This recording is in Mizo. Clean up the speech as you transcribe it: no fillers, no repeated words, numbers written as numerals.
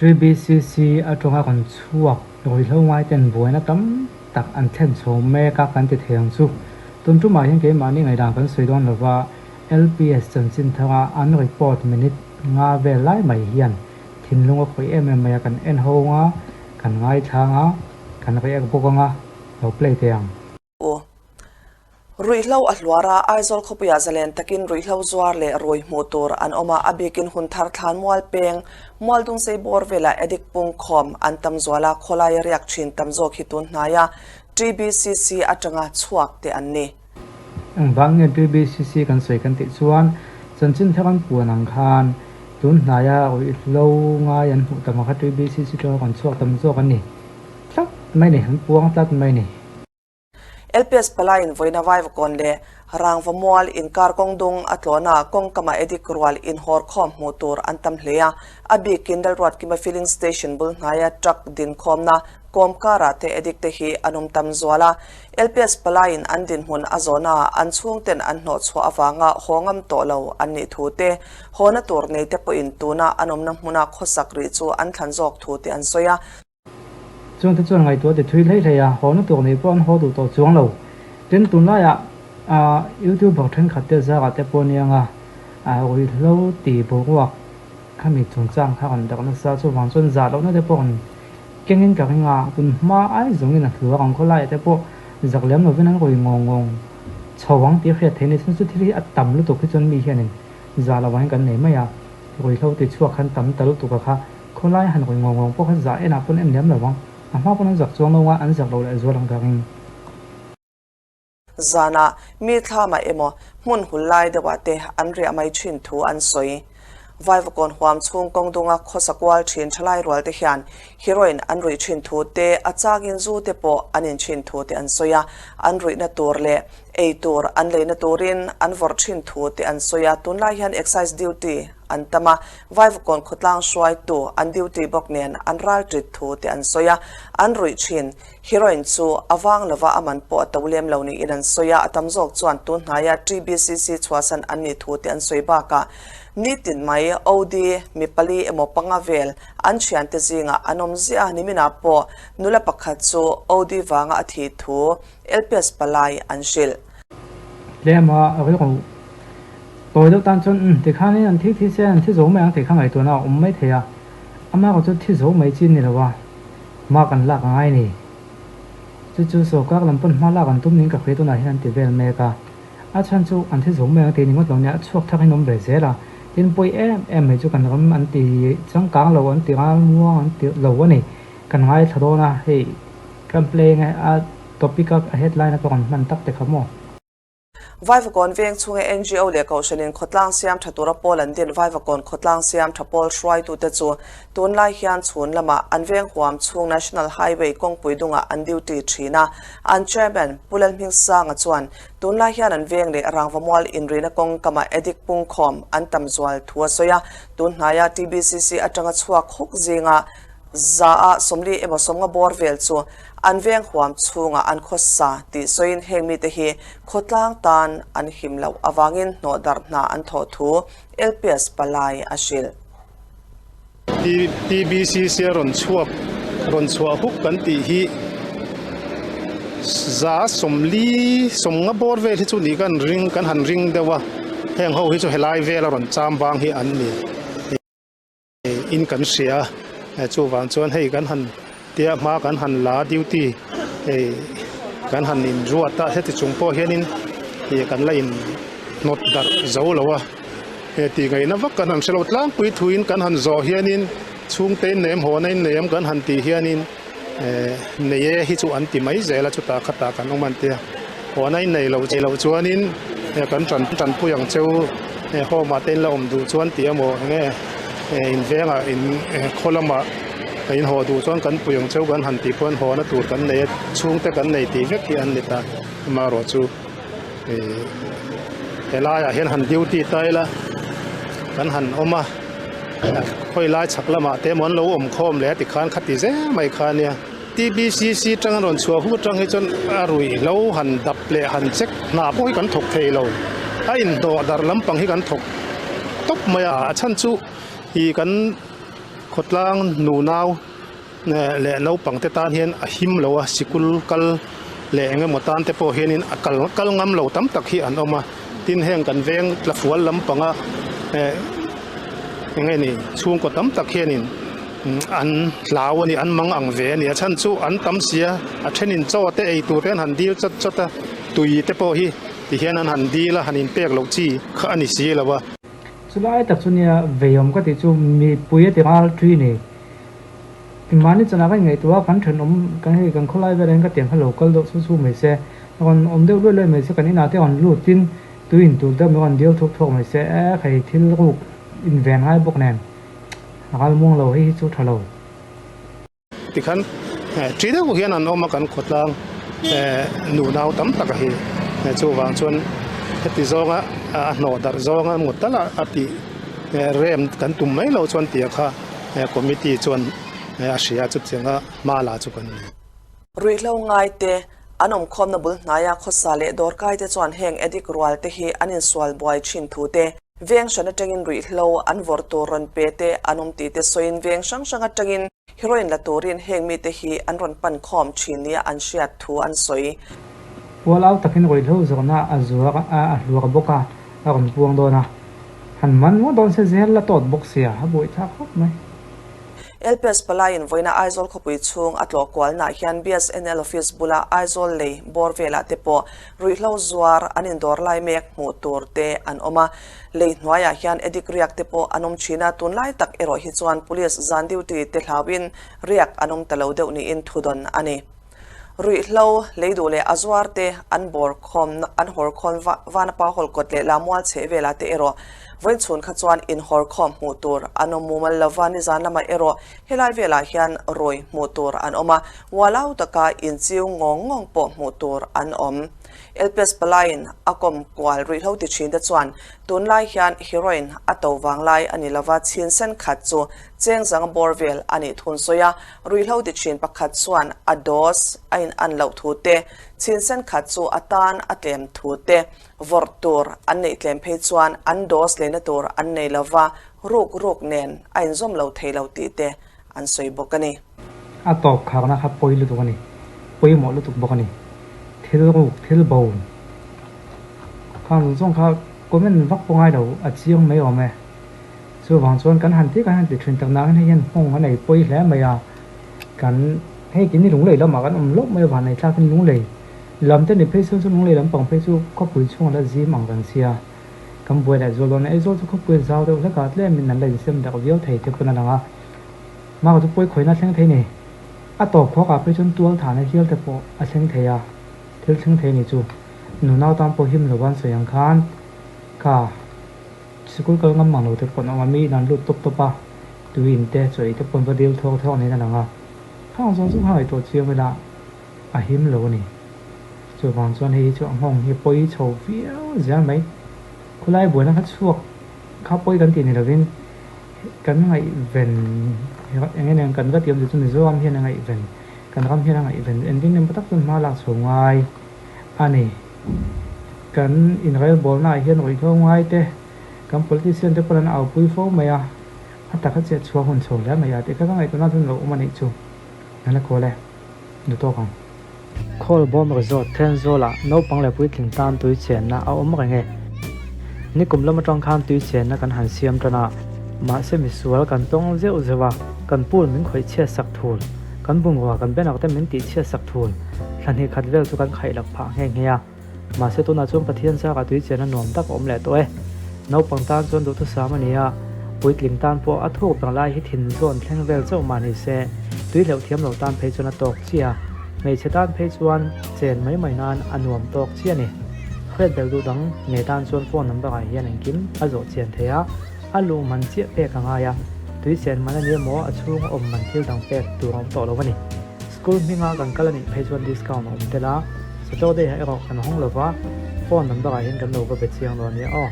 TBCC atanga kan chhuak ruihhlo ngaiten buaina tam tak an thlen chho mek a kan ti thei ang chu. Tun tumah hian keimahni ngaihdan kan sawi dawn lova, LPS chanchin thanga an report minute nga vel lai mai hian thinlung a khawih em em mai a, kan en ho anga, kan ngaithla anga, kan react bawk anga, lo play teh ang. U. Ruihhlo a hluar a, Aizawl khawpuiah zalen takin ruihhlo zuar leh rui hmuh tur an awm a, a bikin hun thar thlan mual peng, Mualdungsei bawr velah addict pungkhawm an tam zual a, khawlaia riak thin tam zawk hi tun hnaia TBCC atanga chhuak te an ni. Engvang nge TBCC kan sawi kan tih chuan chanchin thar an puan ang khan tun hnaia ruihhlo ngai an hmuh tam ang kha TBCC atanga kan chhuak tam zawk an ni tlat mai ni, an puang tlat mai ni. LPS palaiin vawiina Vaivakawn leh Rangva mual inkar kawng dung a tlawhna kawngkama edik rual inhawrkhawm hmuh tur an tam hle a, a bikin Lalruatkima Filling Station bul hnaia truck dinkhawmna kawm karah te edik te hi an awm tam zual a. LPS palaiin an dinhmun a zawhnaah an chhungten an hnawhchhuah avanga haw ngam tawh lo an nih thu te, hawna tur nei te pawhin tuna an awmna hmuna khawsak rih chu an thlan zawk thu te an sawi a. Chungte chuan ngaihtuah ti thui hlei hlei a, hawna tur nei pawh an haw duh tawh chuang lo. Tin, tunlaiah YouTuber thenkhat te zarah te pawh anianga ruihhlo ti boruak khami chungchang kha rawn darh nasa, chuvang chuan zah lohna te pawh rawn kengin ka ring a, tun hma ai zawngin a hluar ang khawlaiah te pawh zak lem lovin an rawi ngawng ngawng chho ang tih hriat theih a ni. Chhan chu thil hi a tam lutuk hi chuan mi hianin zah lovah hian kan nei mai a, ruihhlo ti chhuak khan tam ta lutuk a kha. Khawlai han rawi ngawng ngawng pawh kha zah enah pawn en lem lo ang, a hma pawn an zak chuang lo a, an zak lo leh zual ang dangin. Zanah mi thlamah emaw hmun hul lai deuhah te an riah mai thin thu an sawi. Vaivakawn huam chhung kawng dunga khawsa kual thin thalai rual te hian heroin an ruih thin thu te, a changin zu te pawh an in thin thu te an sawi a, an ruihna tur leh ei tur an leina turin an vawrh thin thu te an sawi a, tunlai hian excise duty an tam a, Vaivakawn khawtlang hruaitu an duty bawk nen an ral ṭit thu te an sawi a, an ruih ṭhin. Heroin chu a vang lova a man pawh a to lem lo niin an sawi a, a tam zawk chuan tun hnaia TBCC chhuahsan an nih thu te an sawi bakah nitin mai OD mi pali emaw panga vel an thiante zingah an awm ziah a, niminah pawh nula pakhat chu OD vanga a thih thu LPS palai an hrilh. Tlema rilru Tawi deuh tan chuan umm tikhanin an thi thi se an thi zo mai ang tih kha ngaihtuahna a awm mai thei a, amah erawh chu thi zo mai chi ni lo a, hma kan lak a ngai ni. Chu chu sawrkar lam pawn hma lak an tum niin ka hria tunah hian an ti vel mek a, a chhan chu an thi zo mai ang tih ni ngawt lo nia, a chhuak thar in awm ve zel a, tin pawi em em mai chu kan ram an ti changkang lo an ti ral muang an ti lo a ni, kan ngaithla dawn a, hei kan play nge a topic a headline a ka rawn hman tak te kha maw. Vaivakawn veng chhunga NGO leh Kohhranin khawtlang siam tha tura pawl an din Vaivakawn khawtlang siam tha pawl hruaitute chu tunlai hian chhun lamah an veng huam chhung National Highway kawngpui dungah an duty thin a. An Chairman Pu Lalhmingsanga chuan tunlai hian an veng leh Rangvamual inrina kawng kamah addict pungkhawm an tam zual thu a sawi a. Tun hnaia TBCC atanga chhuak huk zinga za-a 40 emaw 50 bawr vel chu An veng huam chhungah an khawsa tih sawiin heng mite hi khawtlang tan an him loh avangin hnawh darh hna an thawh thu LPS palai a hrilh. TBCC a rawn chhuak rawn chhuah huk kan tih hi 40 50 bawr vel hi chu nih kan ring kan han ring deuh a, heng ho hi chu helai vel a rawn cham vang hi an ni. In kan hria a, chuvang chuan hei kan han tia hma kan han la duty hei kan han in ruat a heti chung pawh hianin ih kan la in hnawt darh zo lo a, he tih ngaihna vak kan han hre lo tlangpui thuin kan han zawh hianin chhungte in nei em haw na in nei em kan han tih hianin eh nei e hi chu an ti mai zel a chutah khatah kan awm an tia haw na in nei loh loh chuanin kan tan tanpui ang cheu home ah te in la awm duh chuan tih emaw eng nge in vengah in khaw lamah in haw duh chuan kan pui ang cheu kan han tih pawhin haw na tur kan nei a chhungte kan nei tih vek hi an ni ta amaherawhchu ih helaiah hian han duty ta ila kan han awm a khawi lai chhak lamah te emaw an lo awm khawm leh a tikhan khati zel mai kha ania T_B_C_C tang an rawn chhuah huk atang hi chuan a ruihhlo han dap leh han check hna pawh hi kan thawk thei lo a inhnawh darh lampang hi kan thawk tawp mai a a chhan chu ih kan. Khawtlang nunau leh naupang te tan hian a him lo a, sikul kal leh eng emaw tan te pawh hianin a kal kal ngam lo tam tak hi an awm a, tin heng kan veng tlafual lampanga eh eng nge ni chhungkaw tam tak hianin an hlau a ni an mang ang ve a ni a chhan chu an tam sia a thenin chaw te ei tur te an han dil chawt chawt a tui te pawh hi tihian an han dil a han inpek loh chi kha a ni si lo a. Chulai tak chu nia veiawm ka tih chu mipui a ti nghal ṭhi ni. Mahni chanah ka inngaihtuah a, kan thenawm kan hei kan khawlai velah hian ka tiang kha lo kal deuh chu chu mai se, rawn awm deuh luai luai mai se, kan inah te rawn lutin tui in tur deuh mai rawn dil thuak thuak mai se, e hei thil ruk inven ngai bawk nen a ral muang lo hei hi chu tha lo. Tikhan ṭi deuh hian an awm a kan khawtlang nunau tam tak a hi chuvang chuan heti zawnga a hnawh darh zawnga ngawt tal a tih rem kan tum mai loh chuan tia kha committee chuan a hria chutianga hma la chu kan ni. Ruihhlo ngai te, an awmkhawmna bul hnaia khawsa leh dawrkai te chuan heng addict rual te hi an insual buai thin thu te, veng hran atangin ruihhlo an vawrh tur rawn pe te an awm tih te sawiin veng hrang hrang atangin heroin la turin heng mite hi an rawn pan khawm thin nia an hriat thu an sawi. Pual au takin ruihhlo zawhna a zuar a a hluar bawk a, a rawn puang dawn a. Han man ngawt dawn se zel la tawt bawk sia, a buaithlak khawp mai. LPS palaiin vawiina Aizawl khawpui chhung a tlawh kualnaah hian BSNL office bula Aizawl lei bawr velah te pawh ruihhlo zuar an indawr lai mek hmuh tur te an awm a. Lei hnuaiah hian addict riak te pawh an awm thin a, tunlai tak erawh hi chuan police zan duty te hlauin riak an awm ta lo deuh niin thudawn a ni. Ruihhlo, lei duh leh a zuar te an bawr khawm an hawr khawn Vanapa Hall kawt leh Lamual chheh velah te erawh vawiin chhun kha chuan inhawr khawm hmuh tur an awm mumal lova, nizan lamah erawh helai velah hian rawi hmuh tur an awm a, ualau taka inchiu ngawng ngawng pawh hmuh tur an awm. LPS palaiin a kawm kual ruihhlo ti thin te chuan tunlai hian heroin a to vanglai a ni lova, chhin sen khat chu cheng zanga bawr vel a nih thun sawi a, Ruihhlo ti thin pakhat chuan a dose a in an loh thu te, chhin sen khat chu a tan a tlem thu te, vawrh tur an neih tlem phei chuan an dose leina tur an nei lova, ruk ruk nen a inzawm lo thei lo tih te an sawi bawk a ni. A tawp kharna kha pawi lutuk a ni, pawimawh lutuk bawk a ni. Thil ruk, thil bo kha zawng zawng kha comment vak pawh ngai lo, a chiang mai awm e. Chuvang chuan kan han ti kan han ti thin tak nangin hei hian nghawng a nei pawi hle mai a, kan hei keini lunglei lamah kan awm lawk mai avang nei thlakin lunglei lam te ni phei chu chu lunglei lampang phei chu khawpui chhungah la zim ang kan sia, kan buai leh zual dawn a, Aizawl chu khawpui a zau deuh hlek a, tlemin an la insem darh viau thei te pawn a lang a, mah chu pawi khawihna a thleng thei ni, a tawp khawkah phei chuan tual thahna hial te pawh a thleng thei a, thil thleng thei a ni chu, nunau tan pawh him lo an sawi ang khan kha. Sikul kal ngam mang lo te pawh an awm a, mi in an lut tawp tawp a, tui in te, chaw ei te pawh an va dil thawk thawk niin a lang a, khang zawng zawng kha ngaihtuah chiang ila a him lo a ni. Chuvang chuan hei hi chu a nghawng hi pawi chho viau zel mai. Khawlai buaina kha chhuak kha pawi kan tih ni lovin kan ngaihven eng eng kan va ti awm chu Mizoram hian a ngaihven, kan ram hian a ngaihven engtin emaw tak chuan hma lak chho ngai a ni. Kan inrelbawlnaah hian ruihhlo ngai te, kan politician te pawh an aupui fo mai a, a taka chiah chhuak hun chho hle mai a tih kha ka ngaihtuahna chuan lo awm a nih chu. Nan la khawl e, nu tawk ang. Khawlbawm Resort Thenzawl-ah naupang leh puitling tan tui chenna a awm reng e. Nikum lam atang khan tui chenna kan han siam tan a, mahse misual kan tawng zeuh zeuh a, kan pool min khawih chhiat sak thul. Kan bungrua kan banner te min tih chhiat sak thul. Thla hnih khat vel chu kan khaih lak phah nghe nghe a. Mahse tunah chuan Pathian chakah tui chen a nuam tak a awm leh tawh e. Naupang tan chuan duhthusam a ni a, puitling tan pawh a thuk ber lai hi thin zawn thleng vel chauh mah ni se, tui hleuh thiam lo tan phei chuan a tawk chiah a. Hmeichhe tan phei chuan chen mai mai nan a nuam tawk chiah a ni. Hriat belh duh dang nei tan chuan phone number ah hian engkim a zawh chian thei a. A luh man chiah pek a ngai a, tui chen man a ni emaw a chhung a awm man thil dang pek tur a awm tawh lo a ni. School hminga kan kal a nih phei chuan discount a awm tel a, Saturday ah erawh kan hawng lova, phone number ah hian kan lo va be chiang dawn nia aw.